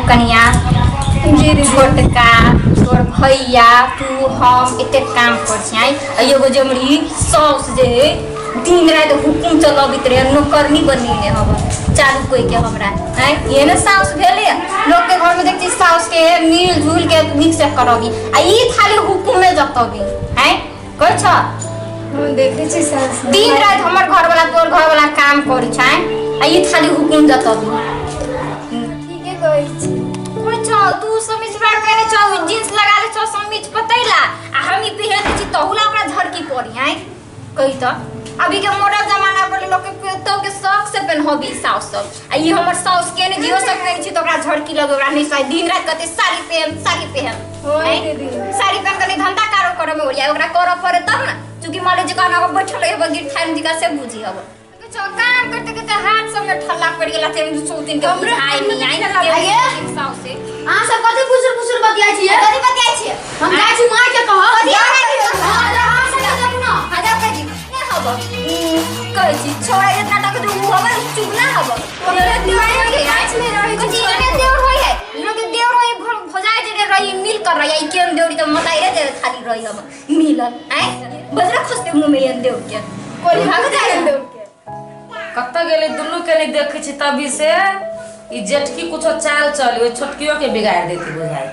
कनिया जी दीदी। छोटका तोर भैया तू हम एते काम कर छी आँय। आ एगो जे हमर ई साउस जे है दिन राति हुकुम चलबैत रहे नौकरनी बनेने हब चालू कोई के हमरा आँय ये ने साउस भेलै लोग के घर में देख छी साउस के मिल जुल के नीक से करबी आ ई खाली हुकुम में जतबी आँय कहै छ हम देखै छी सास दिन राति हमर घर वाला तोर घर वाला काम करै छै आ ई खाली हुकुम जतबी ठीके कहै छी कोई छौ तू समीज बार पहने छौ जींस लगा ले छौ समीज पतैला आ हम ई पहिरते छी तहुला ओकरा झड़की पड़ी आँय कही त अभी के मॉडल जमाना पर लोग के तो के शौक से पहनबी साउस सब आ ई हमर साउस के ने जियो सब पहन छी त ओकरा झड़की लगे ओकरा नहीं साड़ी दिन रात कहते साड़ी पहन साड़ी पहन होय आँय? दीदी। साड़ी पहन के नहीं धंधा कारो करे में ओरिया ओकरा करऽ पड़े तब ना चूंकि मान लीजिए कहना बैठल रहब गिर थान जी का से बुझी हब काम करते करते हाथ सब में ठल्ला पड़ गेला ते सौ दिन के हमरो बुझाइ नहीं आई ठल्ला आइए पड़ि साउस से अहाँ सब कथी फुसुर फुसुर बतियाइ छियै कथी बतियाइ छियै हम जाइ छी माय के कहब कथी हाँ, अहाँ सब के देखू ना हजार कह दी नहीं हब कहै छी छोड़ा इतना टका जो उ हब चुगना हब ओकरे देवर होय गाछ में रहै छै कथी एने देवर होय है लोग के देवर होय भजाय जे रही मिल कर रही ई केन देवरी त मताई रे जे खाली रही हब मिलल आय बजरा खसते मुंह में एन देवर के कोई भाग जाए देवर के कतऽ गेलै दुनू के नहि देखै छी तभी से ई जेठकी कुछो चाल चली ओहि छोटकियो के बिगाड़ि देती बुझाइ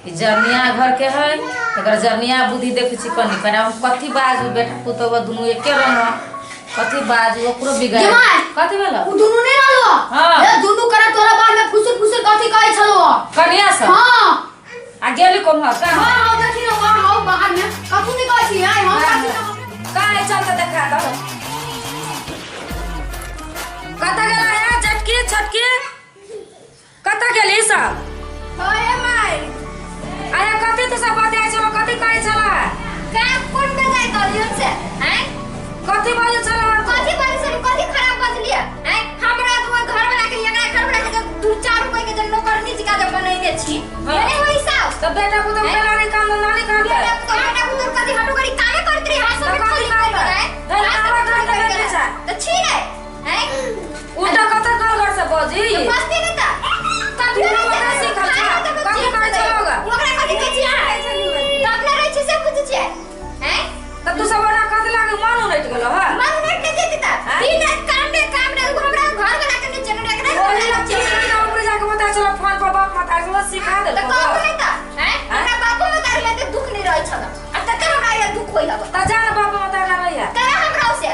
ई जरनिया घर के है एकर जरनिया बुद्धि देखै छी कनि कनि हम कथी बाजू बेटा पुतोह दुनू एके रंग है कथी बाजू ओकरो बिगाड़ि जमाइ! कथी भेलो उ दुनू नहि रहलो हाँ। ए दुनू करे तोरा बार में फुसुर फुसुर कथी कहै छलो कनिया सब हां आ गेली कोम्हर कहाँ हां हां देखी ना वहाँ हाउ बाहर में कथू नहि कहै छी आइ हम कथी कहाँ चल तऽ देखा दो कतऽ गेला है जेठकी छोटकी कतऽ गेली सब होय माय अरे कथी तू सब बतियाइ छलो कथी कहै छला का कोन बजाय दलियन से हैं कथी बाजै छला कथी बाजै छली कथी खराब बजलियै हैं हमरा तो ओइ घर वाला के एकरा घर वाला के जब दू चार रुपए के जब नौकरनी जिका जब बनैने छी हाँ। ये होई साहब तऽ बेटा पुतोह केना नहि काम धंधा नहि करतै बेटा पुतोह बेटा पुतोह कथी हटो करी कामे करत रही हाथ तऽ सब कथी खाली करतै? पड़ि गेलै धरि हाथ कामे सब करतै पड़ि बेटी गेलै। छै। तऽ छी रे हैं उल्टा कतऽ घर घर से बजी मस्ती नहि तऽ कथी नहि सीखल छै? कथी करै छलौ गे? ओकरा कथी कहै छी अहाँ तब ने रहै छी से बुझै छियै हैं तऽ तू सब ओना कथी लागे मन उलटि गेलो हँ मन उलट नहि जेतै तऽ हैं? दिन राति काम रे काम रे हमरा घर वाला के नहि चलू रे एकरा घर ओही वाला लग के चीज चलू। ओकरे जाके बता चलो फोन पर बाप माता से सिखा तऽ देलको कहू नहि तऽ हैं हमरा बापो मतारी लए तऽ दुख नहि रहै छल आ तते हमरा ये दुख होइ हब तऽ जा ने बाप माता ना रहिया करा हमरा से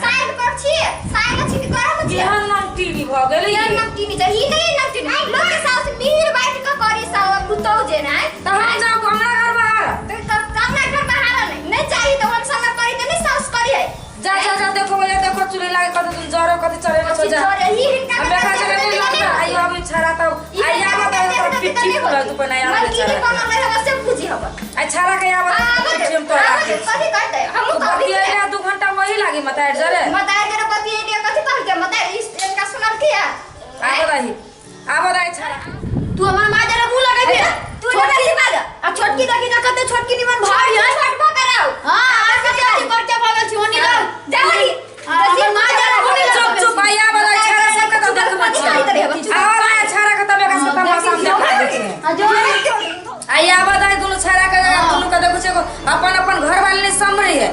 साइड पर छी साइड छी कि करब छी केहन नाम टीवी भऽ गेलै ये नमकीन छै ई नहीं नमकीन लोग के साउस मिल बैठ के करी साउ पुतौ जे नै तऽ हम जाउ हमरा घर बाहर तो हमरा घर बाहर नहीं नहीं चाहिए तो हम संग करी त नहीं साउस करी है जा जा जा देखो बोले देखो चूल्हे लागे कते तुम जरो कते चढ़े छो जा जरे ही हिनका हम देखा चले नहीं लगता आइयो अभी छड़ा तो आइया बता तो पिट्ठी फूला तू बनाया मनकीनी बनल रहे बस से बुझी हब आ छड़ा के आवा पिट्ठी हम तो आब कथी कहते हम तू कभी बतिया 2 घंटा वही लागी मत आइट जरे मतार जरे बतिया कथी कहल के मतार इस इनका सुनल किया आबो रही आबो रही छड़ा तू हमर माय जरे मुंह लगैबे तू नहीं बाज आ छोटकी देखी ना कते छोटकी निमन भारी है छोट भ कराओ हां आज कते अथी बड़के भऽ गेल छी ओनी लग जावरी हमर माय जरे मुंह नहीं चुप चुप आइया वाला छड़ा सब के तो देखबै कथी कहैत रहे बच्चू? आबो रही छड़ा के तब एकरा सब तमाशा हम देखा दै छियै आ जो आइया आबो दुनू छड़ा के दुनू के देखै छियै एगो अपन अपन घर वाली नहीं समरी है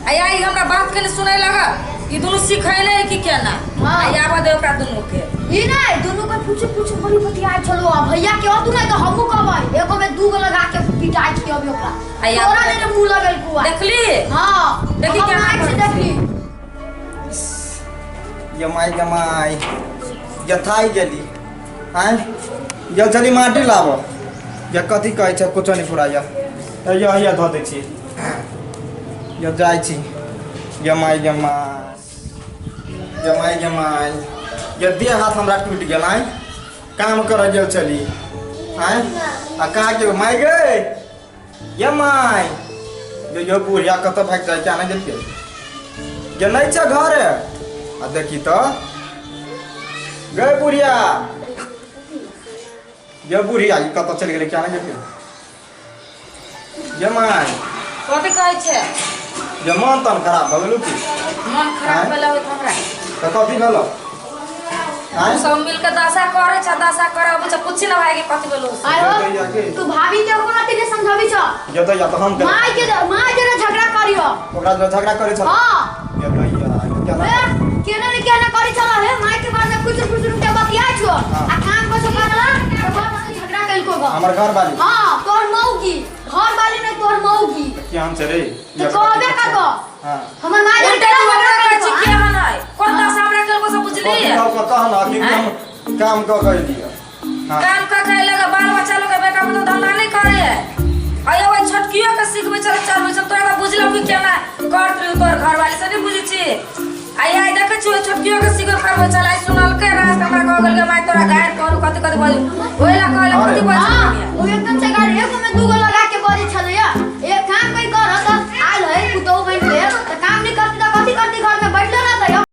आइया ई हमरा बात के नहीं सुनै लगा ई दुनू सिखै नहीं कि केना हाँ। आइया आबो दे ओकरा दुनू के ई नहीं दुनू के पूछू पूछू बड़ी बतियाइ छलो आ भैया के तू नहीं तो हमहू कहबै एगो में दू गो लगा के पिटाइ छी अभी ओकरा आइया तोरा ले मुंह लगल कुआ देखली हां देखी हम केना आँखि से करै देखली जमाइ जमाइ यथाइ गेली आँय गेल छली माटी लाबऽ या कथी कहै छै कुछो नहि फुराइया या हैया धऽ दै छी या जाइ छी जमाइ जमाइ जमाइ जमाइ या देह हाथ हमरा टूटि गेल आँय काम करऽ गेल छली आँय आ कहाँ गेल माय गे ये माय यो यो बुढ़िया कतऽ भागि जाइ क्या नहि गेलियै ये नहि छै घरे आ देखी तऽ गे बुढ़िया ये बुढ़िया ई कतऽ चलि गेलै क्या नहि गेलियै ये माय कथी कहै छै ये मन तन खराब भऽ गेलौ की मन खराब आँय? भेल होत हमरा तऽ कथी भेलौ आँय? सब मिल के दशा करे छ, दशा करे अबै छ, पूछी ना भाई के कथि बोलो। आय हो जतैया के? तू भाभी के कोनो अथी नहीं समझाबी छ। जतैया तऽ हम माय के माय जरा झगड़ा करियो। ओकरा जरा झगड़ा करे छल। हां। जतैया केना? ए केना ने केना करी छल हे, माय के बारे में कुछ कुछ के बतिया छो आ काम कसो करला तो बाप से झगड़ा कइलको ग। हमर घर वाली? हां, तोर मौगी घर वाली नहीं, तोर मौगी। केहन छै रे? तो कहबे कर गो। हां। हमर माय जरा उल्टे तू झगड़ा हमरा कहै कइलको। छी केहन है, कोन दशा हमरा केलको से बुझली? कह कह ना कि हम काम कऽ के एलियै। हां। काम कर के लगे बाल बच्चा लोग के बेटा पुतोह धंधा नहीं करे है। आयो ओइ छोटकियो के सिखबै छल चलबै छल, तोरा तऽ बुझलौ कि केना करत रही तोर घरवाली से नहीं बुझै छी। आइ आइ देखै छी ओइ छोटकियो के सिखबै करबै छल, आइ सुनलकै रास्ता हमरा कह गेल माय तोरा गारि करू कथि कथि बजू, ओइ ला कहलक कथि बजू। हां, ओ एकदम से गाड़ी एगो में दूगो लगा के बजै छलैया। एक काम कोई कर त आयल है पुतोह बन के त काम नहीं करती त कथि करती, घर में बैठले रहतै।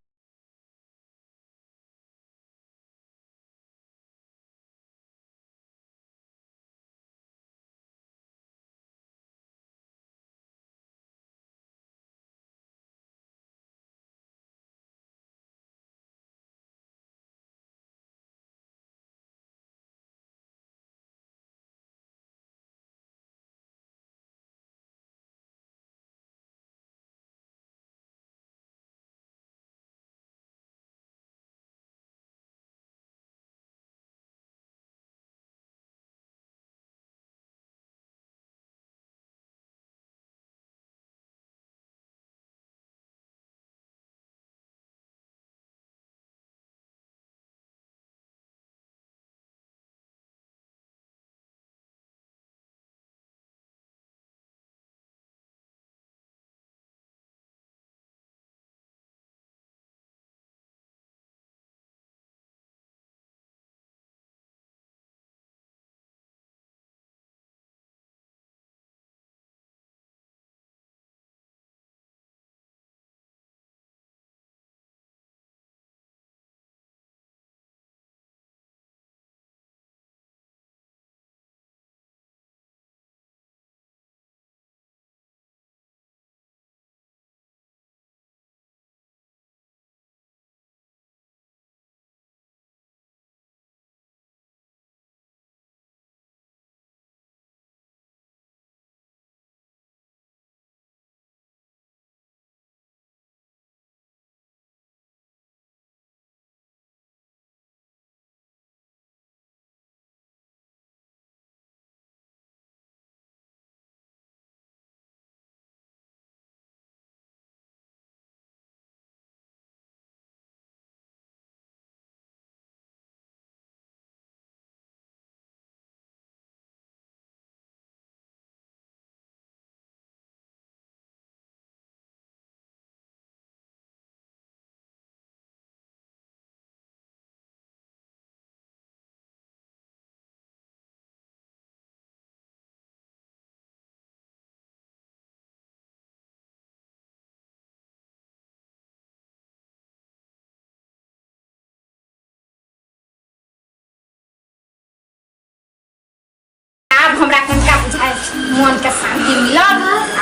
आब हमरा कनका बुझाय मन के शांति मिलल।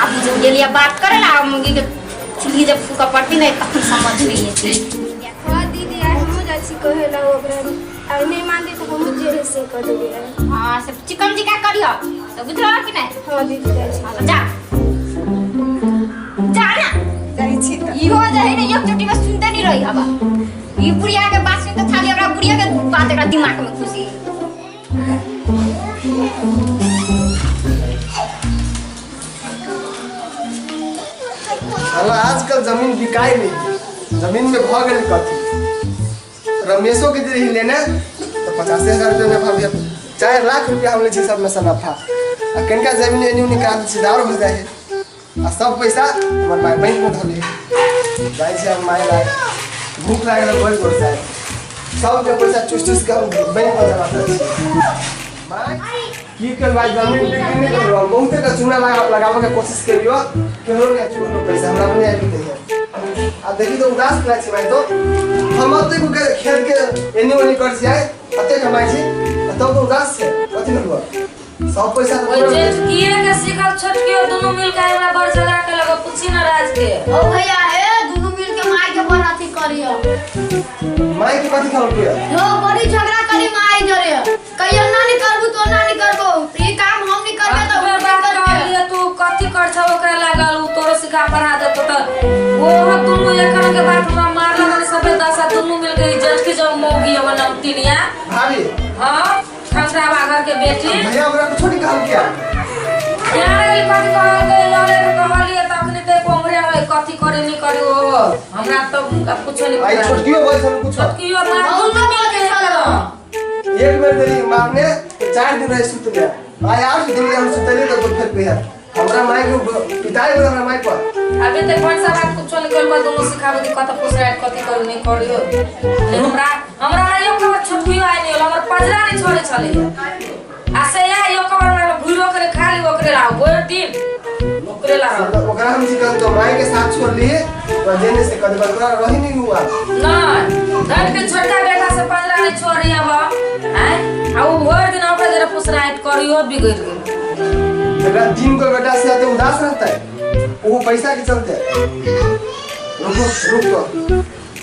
आब जो गेलिए बात करे ला, आब मुगी के चुल्ही जब फूका पड़ती नहीं तखन समझ नहीं एतै। हां दीदी, आइ हमहूँ जाइ छी कहै ला ओकरा, आ नहीं मानती तऽ हमहूँ जे है से कऽ देबै आइ। हां, सब चिकन चिका करियो तो बुझलो कि नहीं? हां दीदी, जाइ छी। हां, जा जा ना। जाइ छी तऽ। इहो जे है ने एक चोटी में सुनते नहीं रही हवा। ई बुढ़िया के बात सुन के खाली हमरा बुढ़िया के बात एकरा दिमाग में घुसी। साला आजकल जमीन बिकाई नहीं, जमीन में भ गेल कथी। रमेशो के जे लेने तो 85,000 रुपया नफा भेल, 4 लाख रुपया हम ले छी सब में से नफा। आ कनिका जमीन एनी ओनी करा दै छी तऽ आओर भऽ जाइ है। आ सब पैसा हमर माय बैंक में धऽ लै जाइ छै। हम माय लाग भूख लागल बड़ गोर से सबके पैसा चूस चूस के हम बैंक में जमा करै छी। माय की करबै, जमीन बिक्री नहीं करबै, बहुते के चूना लगाबऽ के कोशिश करियो, केहरो नहि चूनो पैसा हमरा नहि आबि है। आ देखी तो उदास लागै छै माय। तो हम ओतेक के खेत के एनी ओनी कर छियै, अते कमाइ छी आ तब तो उदास छै, कथी करबै सब पैसा तो ओइ जेठकिए के सिखल छोटकियो दुनू मिल के हमरा बड़ झगड़ा के लगे, पूछी ना राज के। ओ भैया हे दुनू मिल के माय के बड़ अथी करियो। माई के कथी कहल के? लो बड़ी झगड़ा करी माई जरे, कहियो ना नहीं करबू तो ना नहीं करबो, ई काम हम नहीं करबे तो अतबे उ नहीं बात करबे। कहलिए तू कथी कर छौ ओकरा लागल उ तोरो सिखा पढ़ा देतो त ओहो दुनू एकर के बात हमरा मार लगल सबे दशा दुनू मिल के जेठकी जो मौगी अब नमतीनिया। भाभी। हां, खंसरावा घर के बेटी। भैया ओकरा कुछो नहीं कहल के? यहाँ गेली कथी कहल के लड़े के कहलिए तखनी ते कोमरे है कथी करे नहीं करे ओ हमरा तो अब कुछो नहीं आई पता। छोटकियो बोल सन कुछो। छोटकियो मार दुनू मिल के करो। एक बेर देरी मारने 4 दिन रहे सुत गया। आई 8 दिन हम सुतले तो फिर पे हमरा माई के पिताई बोल हमरा माई पर। अभी ते कौन सा बात कुछो नहीं करबो दुनू सिखाबो कि कत फुसराट कथी करू नहीं करियो। नहीं हमरा हमरा ना यो खबर छोटकियो आइ नहीं हमर पजरा नहीं छोड़े छले। आ से या यो खबर हमरा घुरो करे खाली ओकरे लाओ भोर दिन ओकरे लाओ। ओकरा हम सिखल तो माई के साथ छोड़ लिए तो जेने से कद बकरा रही नहीं हुआ। नहीं धन के छोटका बेटा से पजरा नहीं छोड़ी अब हैं आ उ भोर दिन ओकरे जरा फुसराट करियो बिगड़ गेल। जरा दिन को बेटा से आते उदास रहता है वो पैसा के चलते। रुको रुको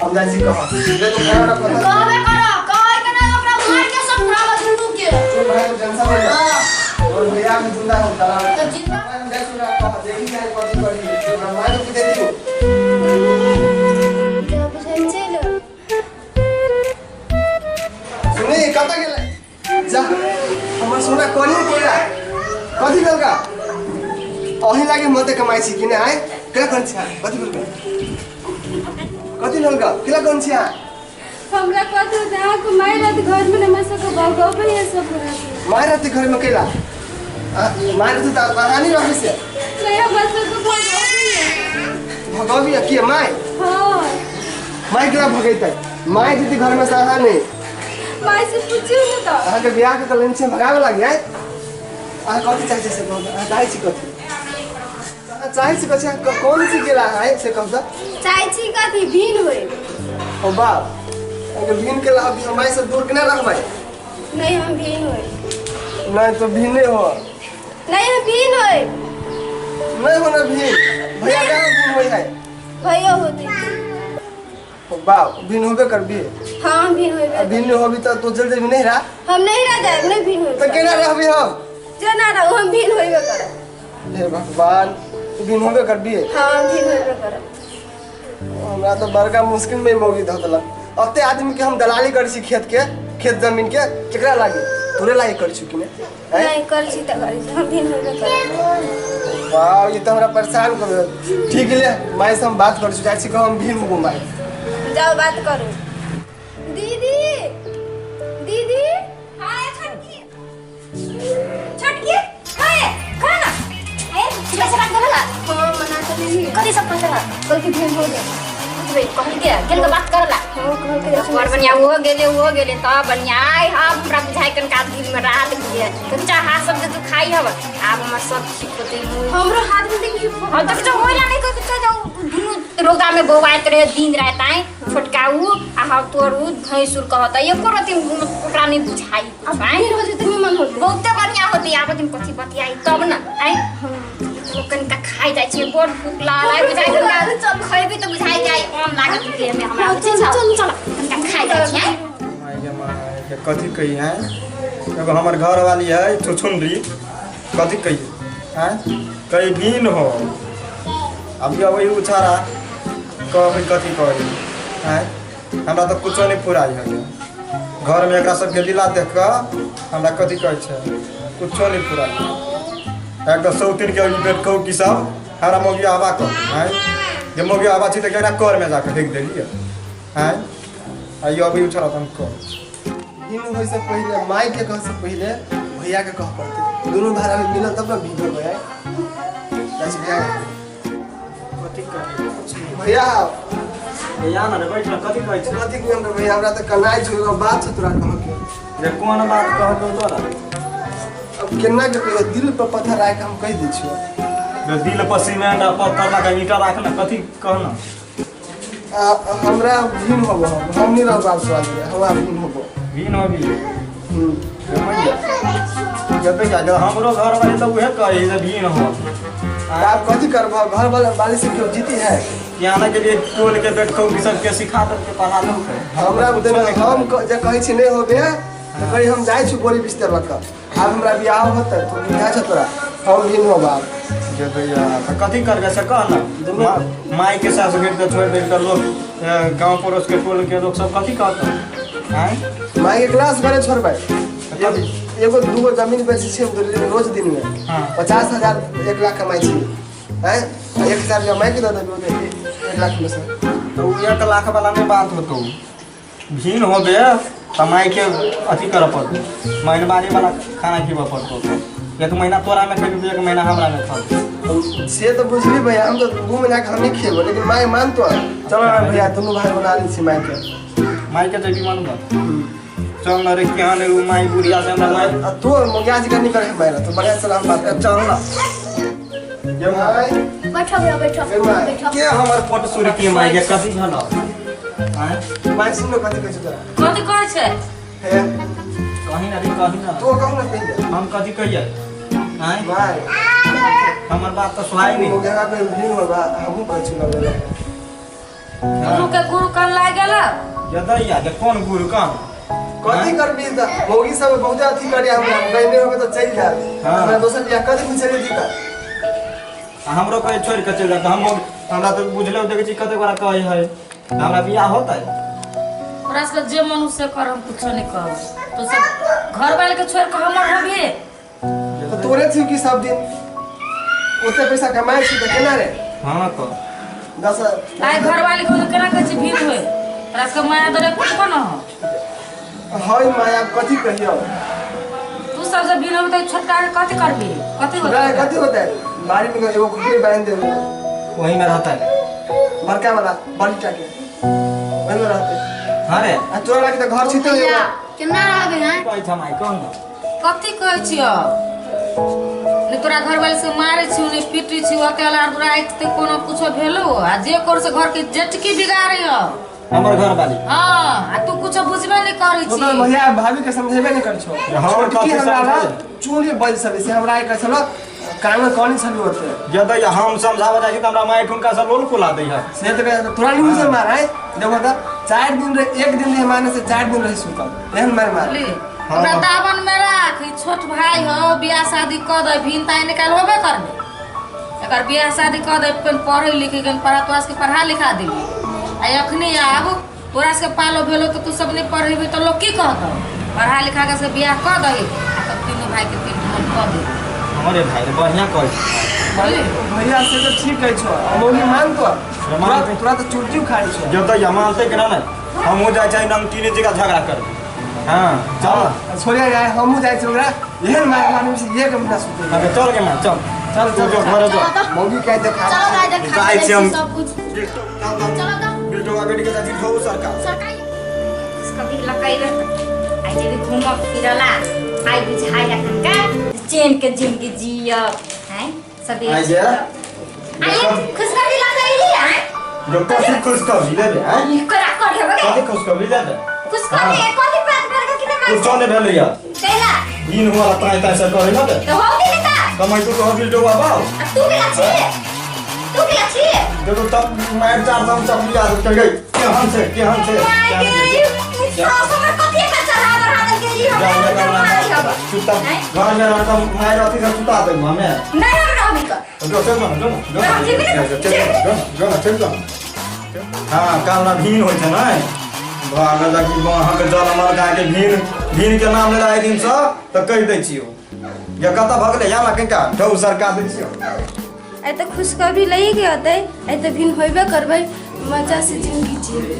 अब जासी कहो ले तो खाना पता कहबे करो कहै के ना ओकरा मार के सब फुरावा दुनू के। तो भाई तो टेंशन मत ले और भैया भी जिंदा हो तारा तो जिंदा हम जाए सुना कहो देखी जाए कथी करी हमरा माई के दे दियो। जब बुझाइ चलो। सुनी कत गेलै जा हमर सोना कोनी कोला कथी भेलका अही लागे मते कमाइ छी कि नै आइ केला कोन छी कथी भेलका कथी भेलका केला कोन छी? हमरा कथी होतै अहाँके माय रहत घर में हमरा सबके भगबै है सब रहत। माय रहत घर में केला माय रहत त कहानी रहै से नहीं हमरा सबके भगबै है। भगबै के माय? हां माय केला भगैतै? माय जति घर में सहा नहीं। माय से पूछियो न त अहाँके बियाह के कलन छै भगावे लागी है। अहाँ कथी चाहै छी से कहू अहाँ चाहै छी कथी? अहाँ चाहै छी कथी? अहाँ कौन चीज गेला है से कहू त। चाहै छी कथी भिन होय। ओ बाप अगर भिन के ला हम माय से दूर केना रहबै? नहीं हम भिन होय। नहीं तो भिन नहीं हो। नहीं हम भिन होय। नहीं हो ना भिन भैया कहाँ भिन होय है? भैया होते। ओ बाप भिन होबे करबी? हां हम भिन होबे। भिन होबी त तो जल्दी नहीं रह। हम नहीं रह जाए नहीं भिन होबे। त केना रहबी हम? जना रहू हम भिन होबे करब। हे भगवान भिन होबे करबी? हां हम भिन होबे करब। हमरा तो बड़का मुश्किल में मौगी धऽ देलक। अते आदमी के हम दलाली करै छी खेत के खेत जमीन के केकरा लागी तोरे लागी करै छी कि नहीं? नहीं करै छी त करै छी हम भिन होबे करब। वाह ये तो हमरा परेशान कर देलक। ठीक ले माय से हम बात करै छी जाइ छी कह हम भिन होबो माय। जाओ बात करू। दीदी दीदी हां छोटकी छोटकी हाय खाना ए पैसा बात करला? हां मना कर नहीं। कथी सब पैसा? कल के भिन हो गए। बे कहल के गेल के बात करला? हां कहल के बड़ बढ़िया वो गेले वो गेले तब बढ़िया आइ हां हमरा बुझाइ कनका दिल में राहत गेल। कच्चा हाथ सब जे तू खाई हब आब हमर सब ठीक होतै। हमरो हाथ में देखी। हां तक जो होइला नहीं कह जाऊ दुनू रोगा में बौआइत रहे दिन रात आइ छोटका उ आ हम तोर उ भैंसुर कहत एको रति ओकरा नहीं बुझाई कुछ आइ। भिन हो जेतै निमन होतै। बहुते बढ़िया होतै आब दिन कथी बतियाई तब न आइ। चलो कनिका खाइ जाइ छियै बड़ भूख लागल आइ बुझाइ कनिका खैबै त बुझाइ जाइ आम लागत देह में हमरा। चल चल चल कनिका खाइ जाइ छियै। माय गे माय के कथी कही है एगो हमर घर वाली है छुछुनरी कथी कही हैं कहीं भिन हो अभी अब वही उछारा कहबै कथी कही हैं हमरा तो कुछो नहीं फुराइ है घर में एकरा सबके लीला देख कऽ हमरा कथी कहै छै कुछो नहीं फुराइ है। एक तो सौतीन के बेट कहू की सब हमरा मौगी हवा कह हैं जे मौगी हवा छी तऽ केकरा कर में जाके फेंक देलियै हैं आइयो अभी उछारा तऽ हम कह भिन होय से पहिले माई के कह से पहिले भैया के कह पड़तै। दुनू भाई अभी मिलल तब ना भिन होबै। जाइ छी भैया कथी कही कुछ नहीं। भैया भैया ना रे बैठ ना कथी कहै छी? कथी कही हमरा भैया हमरा तऽ कनाइ छौ एगो बात छौ तोरा कहऽ के। जे कोन बात कहतौ तोरा? अब केना के कहियो दिल पर पत्थर राखि हम कहि दै छियौ। जे दिल पर सीमेंट आ पत्थर लगा ईंटा राख ना कथी कह ना। हमरा भिन होबो हम नहीं रहब आब स्वाद हमरा भिन होबो। भिन होबी? जब क्या हमरो घर वाले तो उहे कही जे भिन हो। आप कथी करबो घर वाला वाले से क्यों जीती है? यहाँ के लिए टोल के बैठो की सबके सिखा देलकै पढ़ा देलकै। हमरा कुछो हम नहि जे कहै छी नहि होबे तऽ कही हम जाइ छी बोरी बिस्तर लऽ कऽ, आब हमरा बियाह होतै तू बुझा छौ तोरा हम भी होब आब। जे भैया तऽ कथी करबै से कह ने। माय के सास गिर के छोड़ि देल तऽ लोग गाँव पड़ोस के टोल के लोग सब कथी कहतै? आँय माय के क्लास घरे छोड़बै, एगो दूगो जमीन बेचै छियै रोज दिन में। हाँ। 50,000 1 लाख कमाइ छी, आँय 1,000 रुपया माय के दऽ देबै 1 लाख में से। तऽ उ 1 लाख वाला नहि बात होतौ, भिन होबे तऽ माय के अथी करऽ पड़तौ, महीनवारी वाला खाना खिबऽ पड़तौ। 1 महीना तोरा में खेबी, 1 महीना हमरा में खा। से तऽ बुझली भैया, हम तऽ 2 महीना के हमही खेबो, लेकिन माय मानतो। चलो ना भैया दुनू भाई बना लै छी माय के। माय के जेबी मानबो? चल ना रे, केहन एगो माय बुढ़िया से हमरा माय। आ तू मुखिया जी के नहीं करे माय, तो बढ़िया से हम बात कर। चल ना ये माय बैठो भैया बैठो बैठो। के हमर पट सुर के माय के कथी भेलो? आँय माय सुन लो कथी कहै छौ तोरा। कथी कहै छै? हे कही ना रे, कही ना। तू कहू ना कहिया। हम कथी कहियै? आँय माय हमर बात तऽ सुनाइ नहि। मुखिया के भीड़ होबा हमहूँ कहै छी लगेला। दुनू के गुरु कन लागि गेल। यदैया के कोन गुरु कन? कथी करबी तऽ मौगी सब बहुत अथी करिया हमरा गइने होबे तऽ चलि जायब। हाँ। हमरा दोसर बियाह कथी में चलि जेती तऽ? आ हमरो कहे छोड़ि के चलि जायब तऽ हम हमरा तऽ बुझले देखै छी कतेक बड़ा कहै है हमरा बियाह होतै। तोरा सबके जे मन हो से कर, हम कुछो नहि कहब। तू सब घर वाले के छोड़ के हमर होबी तऽ तोरे छी कि सब दिन ओते पैसा कमाइ छी तऽ केना रे? हाँ तऽ 10 आइ घर वाले के केना कहै छी भीड़ होय? तोरा सबके माया दरे कुछ न हो। है माया कथी कहियौ? तू सब जे भीड़ होबे तऽ छोटका के कथी करबी? कथी छोटका के होतै? कथी होतै? बाड़ी में एगो खुखरी बांधि देबै, वही में रहतै। बड़का वाला बड़ी टा के वही में रहतै। हाँ रे। आ तोरा लागी तऽ घर छितौ भैया एगो। केना रहबै हैं? कहै छ माय कह न। कथी कहै छियौ? ने तोरा घर वाले से मारै छियौ ने पीटै छियौ, अकेला तोरा आँखि ते कोनो कुछो भेलो? आ जे कर से घर के जेटकी बिगाड़ै हौ हमर घर वाली। हाँ, आ तू कुछो बुझबे नहीं करै तो छी। भैया भाभी के समझेबे नहीं करै छौ। हाँ, छोटकी कथी हमरा ला समझेबै? चूड़ी बज सकै से हमरा एक छलो कान में कौन छलू होते। यदि हम समझाबऽ जाइ छी तऽ हमरा माय ठुनका से लोल कुला दै है। से तऽ कहै, तोरा नहीं बुझल मार है। देखो तऽ 4 दिन रहे, 1 दिन रहे माने से 4 दिन रहे सुतल। एहन मार मार। बुझली? ओकरा दामन में राख, ई छोट भाई हो, बियाह शादी कऽ दे, भिन ताई निकाल होबे करबे। एकर बियाह शादी कऽ दे, फेर पढ़ै लिखै के पढ़ा तोरा सबके पढ़ा लिखा देबी। आ अखनी आब तोरा सबके पालो भेलो तऽ तू सब नहि पढ़ेबी तऽ लोग की कहतौ? पढ़ा लिखा के सब बियाह कऽ दही आ तब तीनू भाई के तीन ठमन कऽ दे। हमरे भाई रे बढ़िया कहै छै। बुझली? भैया से तऽ ठीक कहै छौ, मौगी मानतो? मानतै। तोरा तऽ चुटकी उखाड़ै छौ। जब तक मानतै कि ना नहि हमहूँ जाइ छी नमकीने जगह झगड़ा करबै। हाँ चल छोड़िया जाए, हमहूँ जाइ छी ओकरा एहन मार मारबै से 1 महीना सुतै। अबे चल गे माँ, चल। चल, चल, तू जो घरे जो। चलो तऽ। मौगी के देखा। चलो तऽ आइ देखा जाइ छी हम। सब कुछ। चलो तऽ। बिल्टो आगे निकल जाइ छी, ठोऊ सरकार। सरकार। कभी लकैबे आइ जेबी घूमऽ फिरला, आइ बुझाइ अखनका चैन के जिंदगी जियब। हैं सबेरे आइ जे। आइ खुशखबरी लकैली आइ। जो कथी खुशखबरी लेबे, आँय? ई करा कर हेबे गे। कथी खुशखबरी लेबे? खुशखबरी हाँ। कथी बात कर के किने कुछो नहि भेलैया। कैला? दिन हुआ ताई ताई से करै ना बे। तऽ हो गेलै तऽ। कमाई तो हो बिल्टो बाबा। आ तू केला छी? तू केला छी? देखो तब मार चार सौ चपली आ चल गई। केहन छै, केहन छै? माय गे, ई सास हमर कथी के चढ़ा बढ़ा देलकै ई हमरा जाओ, तऽ जाओ, मारै हब। सुता, आँय? घर में रहता मार अथी से सुता दे हमें। नहीं हम रहबी तऽ। जो चल जो जो जो हम जेबे ने, चल जो जो ना चल जो। हाँ, काल ना भीन होइ छै नै। भागल जाकि अहाँके जल अमर गाय के भीन, भीन के नाम लेला दिन से तऽ कहि दै छियौ। या कतऽ भगलै या ना कनिका ढौ सरका दै छियौ। आइ तऽ खुशखबरी लगी के होतै, आइ तऽ भिन होबे करबै, मजा से जिंदगी जीबै।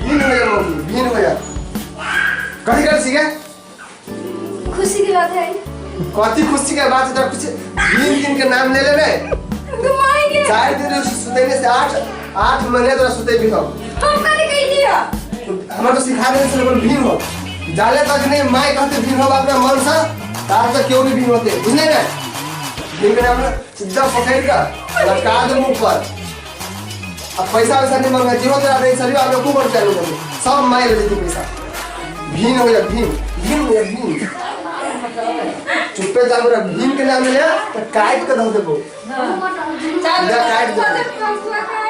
भीन हो जा मौगी, भीन हो जा। कथी करै छी गे? खुशी के बात है। कथी खुशी के बात है? तोरा खुशी भीन दिन के नाम ले ले ने। माय गे। 4 दिन सुतैने से 8 महीना तोरा सुतैबी हम। हम कथी कहलियै? हमरा तो सिखा देने से बोल भीन हो। जाले तक नहीं माय कहते भीन हो अपना मन से, तार तक क्यों नहीं भीन होते, बुझले ना? भीन के नाम सीधा पकड़ कर लटका दे मुंह पर। अब पैसा वैसा नहीं मांगा, जीरो तेरा दे सभी आप लोग खूब और चालू कर सब माय ले लेती पैसा। भीन हो जा, भीन, भीन हो जा, भीन। चुप्पे जा हमरा भीम के नाम ले त काट के धो देबो। चल सीधा काट देबो।